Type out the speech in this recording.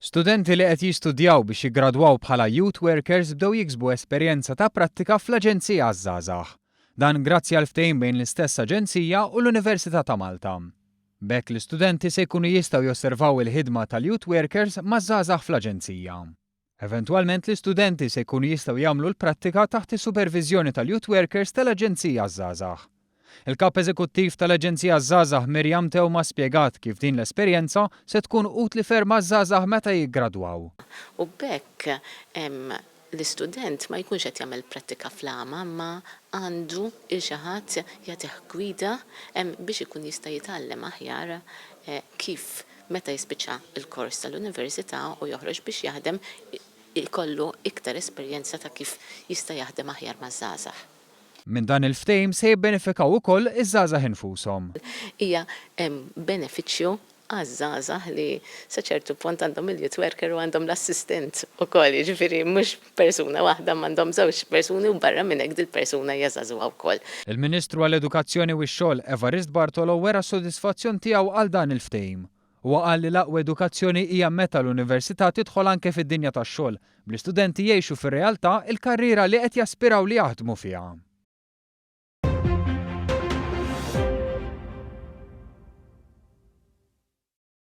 Studenti li qed jistudjaw biex jiggradwaw bħala youth workers bdew jiksbu esperjenza ta' prattika fl-Aġenzija għaż-Żgħażagħ. Dan grazzi għal ftehim bejn l-istess aġenzija u l-Università ta' Malta. B'hekk l-istudenti se jkunu jistgħu josservaw il-ħidma tal-youth workers maż-żgħażagħ fl-aġenzija. Eventwalment l-istudenti se jkunu jistgħu jagħmlu l-prattika taħt is-superviżjoni tal-youth workers tal-Aġenzija għaż-Żgħażagħ. Il-Kap Eżekuttiv tal-Aġenzija għaż-Żgħażagħ Miriam Theuma spjegat kif din l-esperjenza se tkun utli ferm għaż-żgħażagħ meta jiggradwaw. U b'hekk l-istudent ma jkunx qed jagħmel prattika fl-għama imma għandu 'il xi ħadd jagħtih gwida biex ikun jista' jitgħallem aħjar kif meta jispiċċa l-kors tal-università u joħroġ biex jaħdem ikollu iktar esperjenza ta' kif jista' jaħdem aħjar maż-żgħażagħ. Minn dan il-ftehim se jibbenefikaw ukoll iż-żgħażagħ infushom. Hija benefiċċju għaż-żgħażagħ li sa ċertu punt għandhom il-youth worker u għandhom l-assistent ukoll, jiġifieri mhux persuna waħda imma għandhom żewġ persuni u barra minn hekk dil-persuna hija żagħżugħa wkoll. Il-Ministru għall-Edukazzjoni u x-Xogħol Evarist Bartolo wera s-sodisfazzjon tiegħu għal dan il-ftehim. Huwa qal li l-aqwa edukazzjoni hija meta l-università tidħol anke fid-dinja tax-xogħol, bl-istudenti jgħixu fir-realtà l-karriera li qed jaspiraw li jaħdmu fiha.